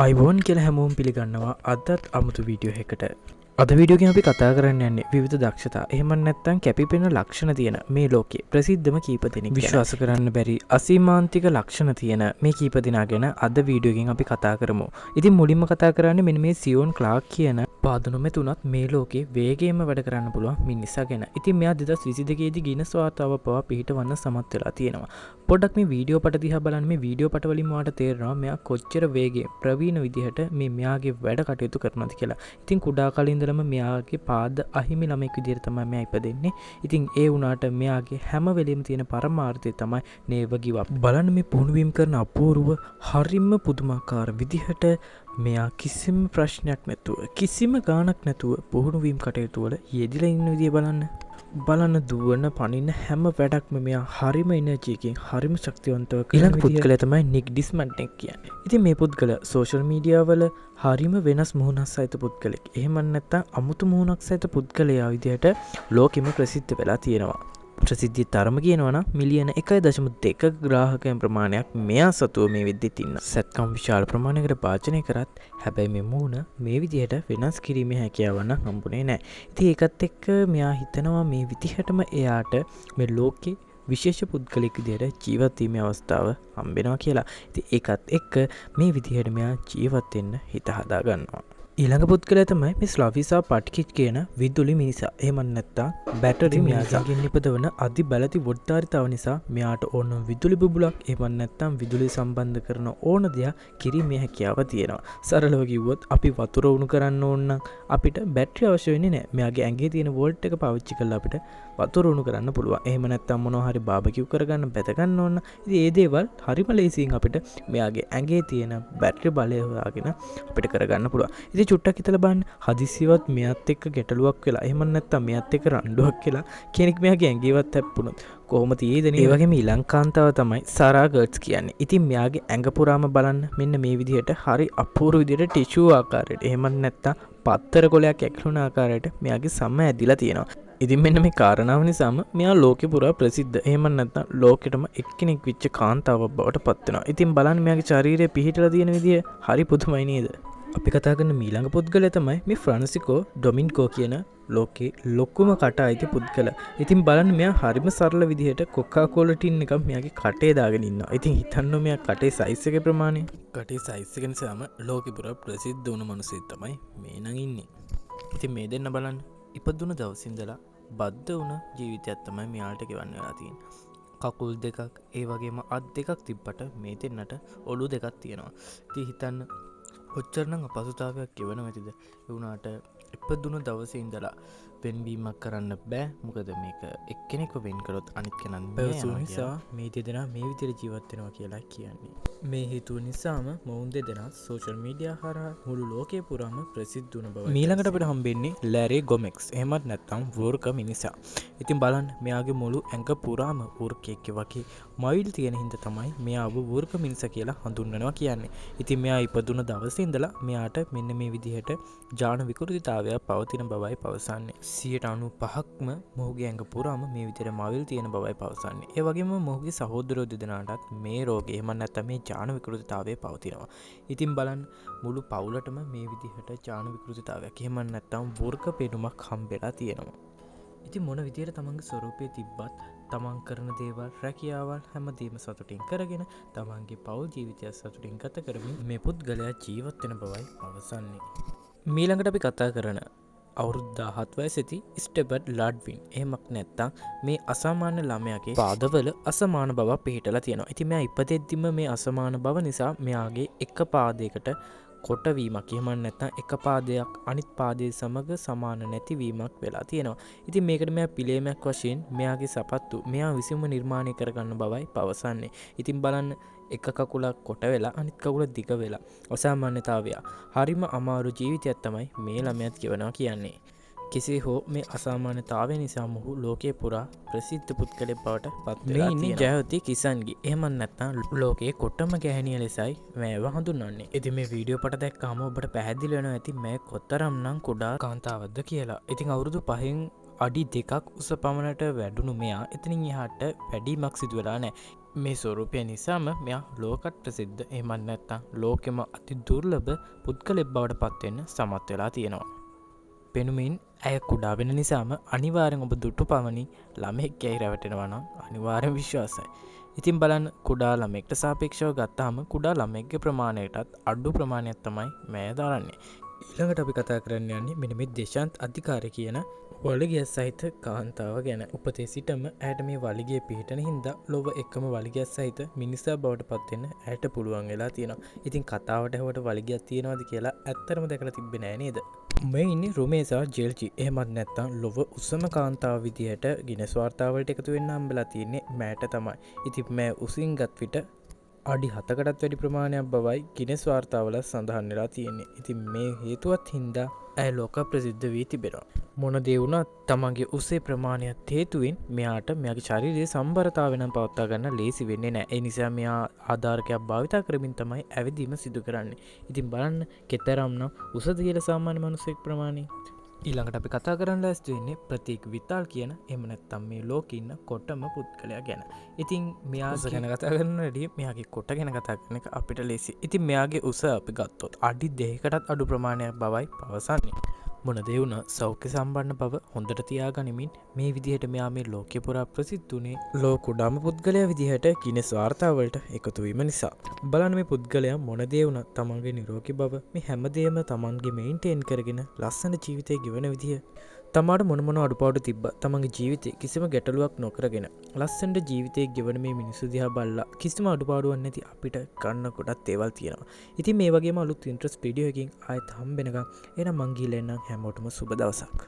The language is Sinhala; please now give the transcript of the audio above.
අයිබෝන් කියලා හැමෝම පිළිගන්නවා අදත් අමුතු වීඩියෝ එකකට. අද වීඩියෝ එකෙන් අපි කතා කරන්න යන්නේ විවිධ දක්ෂතා, එහෙම නැත්නම් කැපිපෙන ලක්ෂණ තියෙන මේ ලෝකයේ ප්‍රසිද්ධම කීප දෙනෙක් ගැන. විශ්වාස කරන්න බැරි අසීමාන්තික ලක්ෂණ තියෙන මේ කීප දෙනා ගැන අද වීඩියෝ එකෙන් අපි කතා කරමු. ඉතින් මුලින්ම කතා කරන්නේ මෙන්න මේ සියෝන් ක්ලාක් කියන පාද නොමැතුණත් මේ ලෝකේ වේගයෙන්ම වැඩ කරන්න පුළුවන් මිනිසා ගැන. ඉතින් මෙයා 2022 දී ගිනස් වාර්තාව පවා පිහිටවන්න සමත් වෙලා තියෙනවා. පොඩ්ඩක් මේ වීඩියෝ පට දිහා බලන්න. මේ වීඩියෝ පට වලින් ඔයාලට තේරෙනවා මෙයා කොච්චර වේගයෙන් ප්‍රවීණ විදිහට මේ මෙයාගේ වැඩ කටයුතු කරනවද කියලා. ඉතින් කුඩා කාලේ ඉඳලම මෙයාගේ පාද අහිමි ළමෙක් විදිහට තමයි මෙයා ඉපදෙන්නේ. ඉතින් ඒ වුණාට මෙයාගේ හැම වෙලෙම තියෙන පරමාර්ථය තමයි never give up. බලන්න මේ පුහුණුවීම් කරන අපූර්ව හරිම පුදුමාකාර විදිහට මෙයා කිසිම ප්‍රශ්නයක් නැතුව කිසිම ගාණක් නැතුව පුහුණුවීම් කටයුතු වල යෙදිලා ඉන්න විදිය බලන්න. බලන්න දුවන පනින්න හැම වැඩක්ම මෙයා හරිම එනර්ජි එකකින් හරිම ශක්තිවන්තව කරන ඊළඟ පුද්ගලයා තමයි නික් ඩිස්මන්ටෙක් කියන්නේ. ඉතින් මේ පුද්ගලයා සෝෂල් මීඩියා වල හරිම වෙනස් මුහුණක් සහිත පුද්ගලෙක්. එහෙම නැත්නම් අමුතු මුහුණක් සහිත පුද්ගලයා විදිහට ලෝකෙම ප්‍රසිද්ධ වෙලා තියෙනවා. ප්‍රසිද්ධිය තරම කියනවා නම් මිලියන 1.2 ග්‍රාහකයන් ප්‍රමාණයක් මෙයා සතුව මේ විදිහට ඉන්නවා. සැත්කම් විශාල ප්‍රමාණයකට භාජනය කරත් හැබැයි මේ මුහුණ මේ විදිහට වෙනස් කිරීමේ හැකියාව නම් හම්බුනේ නෑ. ඉතින් ඒකත් එක්ක මෙයා හිතනවා මේ විදිහටම එයාට මේ ලෝකේ විශේෂ පුද්ගලෙක් විදිහට ජීවත් වීමේ අවස්ථාව හම්බෙනවා කියලා. ඉතින් ඒකත් එක්ක මේ විදිහට මෙයා ජීවත් වෙන්න හිත හදා ගන්නවා. ඊළඟ පුද්ගලයා තමයි මේ ස්ලාවිසා පට්කිච් කියන විදුලි මිනිසා. එහෙම නැත්නම් බැටරි මිනිසාගෙන් නිපදවන අධි බලති වොට්ටාරිතාව නිසා මෙයාට ඕන විදුලි බුබුලක් එහෙම නැත්නම් විදුලි සම්බන්ධ කරන ඕන දෙයක් කිරීමේ හැකියාව තියෙනවා. සරලව කිව්වොත් අපි වතුර උණු කරන්න ඕන නම් අපිට බැටරි අවශ්‍ය වෙන්නේ නැහැ. මෙයාගේ ඇඟේ තියෙන වෝල්ට් එක පාවිච්චි කරලා අපිට වතුර උණු කරන්න පුළුවන්. එහෙම නැත්නම් මොනවා හරි බාබකියු කරගන්න බැද ගන්න ඕන නම් ඉතින් ඒ දේවල් හරිම ලේසියෙන් අපිට මෙයාගේ ඇඟේ තියෙන බැටරි බලය හොයාගෙන අපිට කරගන්න පුළුවන්. ඉතින් චුට්ටක් හිතලා බලන්න, හදිසියවත් මෙයාත් එක්ක ගැටලුවක් වෙලා එහෙම නැත්නම් මෙයාත් එක්ක රණ්ඩුවක් වෙලා කෙනෙක් මෙයාගේ ඇඟේවත් හැප්පුණොත් කොහොම තියෙයිද නේ? ඒ වගේම ඊළඟ කාන්තාව තමයි සාරා ගර්ට්ස් කියන්නේ. ඉතින් මෙයාගේ ඇඟ පුරාම බලන්න මෙන්න මේ විදිහට හරි අපූර්ව විදිහට ටිෂු ආකාරයට එහෙම නැත්නම් පත්තර කොලයක් ඇකිලුණ ආකාරයට මෙයාගේ සම ඇදිලා තියෙනවා. ඉතින් මෙන්න මේ කාරණාව නිසාම මෙයා ලෝකෙ පුරා ප්‍රසිද්ධ එහෙම නැත්නම් ලෝකෙටම එක්කෙනෙක් වෙච්ච කාන්තාවක් බවට පත් වෙනවා. ඉතින් බලන්න මෙයාගේ ශරීරය පිහිටලා තියෙන විදිය හරි පුදුමයි නේද? අපි කතා කරන ඊළඟ පුද්ගලයා තමයි මේ ෆ්‍රාන්සිකෝ ඩොමින්කෝ කියන ලෝකේ ලොකුම කට අයිති පුද්ගලයා. ඉතින් බලන්න මෙයා හරිම සරල විදිහට කොකා කෝලා ටින් එකක් මෙයාගේ කටේ දාගෙන ඉන්නවා. ඉතින් හිතන්න මෙයා කටේ සයිස් එකේ ප්‍රමාණය. කටේ සයිස් එක නිසාම ලෝකෙ පුරා ප්‍රසිද්ධ වුණු මිනිසෙක් තමයි මේ නම් ඉන්නේ. ඉතින් මේ දෙන්න බලන්න ඉපදුණු දවස් ඉඳලා බද්ධ වුණ ජීවිතයක් තමයි මෙයාලට ගෙවන්න වෙලා තියෙන්නේ. කකුල් දෙකක් ඒ වගේම අත් දෙකක් තිබ්බට මේ දෙන්නට ඔලු දෙකක් තියෙනවා. ඉතින් හිතන්න කොච්චරනම් අපහසුතාවයක් ගෙවනව ඇතිද? ඒ වුණාට ඉපදුණු දවසේ ඉඳලා වෙන්වීමක් කරන්න බෑ. මොකද මේක එක්කෙනෙක්ව වෙන් කරොත් අනිත් කෙනත් පැවසුව නිසා මේ දෙදෙනා මේ විදිහට ජීවත් වෙනවා කියලා කියන්නේ. මේ හේතුව නිසාම මොවුන් දෙදෙනා සෝෂල් මීඩියා හරහා මුළු ලෝකය පුරාම ප්‍රසිද්ධ වුණ බවයි. ඊළඟට අපිට හම්බෙන්නේ ලැරි ගොමෙක්ස් එහෙමත් නැත්නම් වෘක මිනිසා. ඉතින් බලන්න මෙයාගේ මුළු ඇඟ පුරාම වෘකයෙක් වගේ මයිල් තියෙන හින්දා තමයි මෙයාව වෘක මිනිසා කියලා හඳුන්වනවා කියන්නේ. ඉතින් මෙයා ඉපදුන දවසේ ඉඳලා මෙයාට මෙන්න මේ විදිහට ජාන විකෘතිතාවයක් පවතින බවයි පවසන්නේ. 95%ක්ම මොහුගේ ඇඟ පුරාම මේ විදිහට මවිල් තියෙන බවයි පවසන්නේ. ඒ වගේම මොහුගේ සහෝදරයෝ දෙදෙනාටත් මේ රෝගය එහෙම නැත්නම් මේ ජාන විකෘතිතාවය පවතිනවා. ඉතින් බලන්න මුළු පවුලටම මේ විදිහට ජාන විකෘතිතාවයක් එහෙම නැත්නම් වෘක පෙනුමක් හම්බෙලා තියෙනවා. ඉතින් මොන විදිහට තමන්ගේ ස්වරූපය තිබ්බත් තමන් කරන දේවල් රැකියාවල් හැමදේම සතුටින් කරගෙන තමන්ගේ පවුල් ජීවිතය සතුටින් ගත කරමින් මේ පුද්ගලයා ජීවත් වෙන බවයි පවසන්නේ. මීළඟට අපි කතා කරන අවුරුදු 17 වයසේදී ස්ටෙබර්ට් ලඩ්වින් එහෙමක් නැත්නම් මේ අසාමාන්‍ය ළමයාගේ පාදවල අසමාන බවක් පිහිටලා තියෙනවා. ඉතින් මෙයා ඉපදෙද්දිම මේ අසමාන බව නිසා මෙයාගේ එක පාදයකට කොටවීමක් එහෙම නැත්නම් එක පාදයක් අනිත් පාදයේ සමග සමාන නැතිවීමක් වෙලා තියෙනවා. ඉතින් මේකට මෙයා පිළේමක් වශයෙන් මෙයාගේ සපත්තු මෙයා විසින්ම නිර්මාණය කරගන්න බවයි පවසන්නේ. ඉතින් බලන්න එක කකුලක් කොට වෙලා අනිත් කකුල දිග වෙලා අසාමාන්‍යතාවය හරිම අමාරු ජීවිතයක් තමයි මේ ළමයාත් ගෙවනවා කියන්නේ. කෙසේ හෝ මේ අසාමාන්‍යතාවය නිසා මොහු ලෝකයේ පුරා ප්‍රසිද්ධ පුද්ගලෙක් බවට පත් වෙලා තියෙනවා. ජයවති කිසන්ගේ එහෙම නැත්නම් ලෝකයේ කොටම ගැහැණිය ලෙසයි මෑව හඳුන්වන්නේ. ඉතින් මේ වීඩියෝ පට දැක්කහම ඔබට පැහැදිලි වෙනවා ඇති මෑ කොතරම්නම් කුඩා කාන්තාවක්ද කියලා. ඉතින් අවුරුදු 5න් අඩි 2ක් උස පමණට වැඩුණු මෙයා එතනින් එහාට වැඩිමක් සිදු වෙලා නැහැ. මේ ස්වරූපය නිසාම මෙයා ලෝකත් ප්‍රසිද්ධ, එහෙමත් නැත්නම් ලෝකෙම අති දුර්ලභ පුද්ගලෙක් බවට පත් වෙන්න සමත් වෙලා තියෙනවා. පෙනුමින් ඇය කුඩා වෙන නිසාම අනිවාර්යෙන් ඔබ දුටු පමණින් ළමෙක් යැයි රැවටෙනවා නම් අනිවාර්යෙන් විශ්වාසයි. ඉතින් බලන්න, කුඩා ළමෙක්ට සාපේක්ෂව ගත්තාම කුඩා ළමෙක්ගේ ප්‍රමාණයටත් අඩු ප්‍රමාණයක් තමයි මෑය දරන්නේ. ඊළඟට අපි කතා කරන්න යන්නේ මෙන්න මේ දේශාන්ත් අධිකාරී කියන වලිගය සහිත කාන්තාව ගැන. උපතේ සිටම ඇයට මේ වලිගය පිහිටන හින්දා ලොව එකම වලිගයක් සහිත මිනිසා බවට පත් වෙන්න ඇයට පුළුවන් වෙලා තියෙනවා. ඉතින් කතාවට ඇහුවට වලිගයක් තියෙනවද කියලා ඇත්තටම දැකලා තිබ්බේ නෑ නේද? මේ ඉන්නේ රුමේසා ජෙල්ජි, එහෙමත් නැත්නම් ලොව උසම කාන්තාව විදිහට ගිනස් වාර්තාවලට එකතු වෙන්න හම්බෙලා තියෙන්නේ මෑට තමයි. ඉතින් මෑ උසින් ගත් විට අඩි 7කටත් වැඩි ප්‍රමාණයක් බවයි ගිනස් වාර්තාවල සඳහන් වෙලා තියෙන්නේ. ඉතින් මේ හේතුවත් හින්දා ඇය ලෝක ප්‍රසිද්ධ වී තිබෙනවා. මොන දේ වුණත් තමන්ගේ උසේ ප්‍රමාණයත් හේතුවෙන් මෙයාට මෙයාගේ ශරීරයේ සම්බරතාවය නම් පවත්වා ගන්න ලේසි වෙන්නේ නෑ. ඒ නිසා මෙයා ආධාරකයක් භාවිතා කරමින් තමයි ඇවිදීම සිදු කරන්නේ. ඉතින් බලන්න කෙතරම්නම් උසද කියලා සාමාන්‍ය මිනිසෙක් ප්‍රමාණය. ඊළඟට අපි කතා කරන්න ලෑස්ති වෙන්නේ ප්‍රතීක් විතාල් කියන, එහෙම නැත්නම් මේ ලෝකේ ඉන්න කොටම පුද්ගලයා ගැන. ඉතින් මෙයා උස ගැන කතා කරන වැඩිය මෙයාගේ කොට ගැන කතා කරන එක අපිට ලේසි. ඉතින් මෙයාගේ උස අපි ගත්තොත් අඩි 2කටත් අඩු ප්‍රමාණයක් බවයි පවසන්නේ. මොන දේ වුණත් සෞඛ්‍ය සම්පන්න බව හොඳට තියාගනිමින් මේ විදිහට මෙයා මේ ලෝකෙ පුරා ප්‍රසිද්ධ වුණේ ලෝ කුඩාම පුද්ගලයා විදිහට ගිනස් වාර්තාවලට එකතු වීම නිසා. බලන්න මේ පුද්ගලයා මොන දේ වුණත් තමන්ගේ නිරෝගී බව මේ හැමදේම තමන්ගේ මේන්ටේන් කරගෙන ලස්සන ජීවිතය ගෙවන විදිහ, තමාට මොන මොන අඩුපාඩු තිබ්බත් තමන්ගේ ජීවිතේ කිසිම ගැටලුවක් නොකරගෙන ලස්සනට ජීවිතේ ගෙවන මේ මිනිස්සු දිහා බලලා කිසිම අඩුපාඩුවක් නැති අපිට ගන්න ගොඩක් දේවල් තියෙනවා. ඉතින් මේ වගේම අලුත් ඉන්ට්‍රස්ට් වීඩියෝ එකකින් ආයෙත් හම්බෙනකම් එහෙනම් මං ගිහලා එන්නම්. හැමෝටම සුබ දවසක්.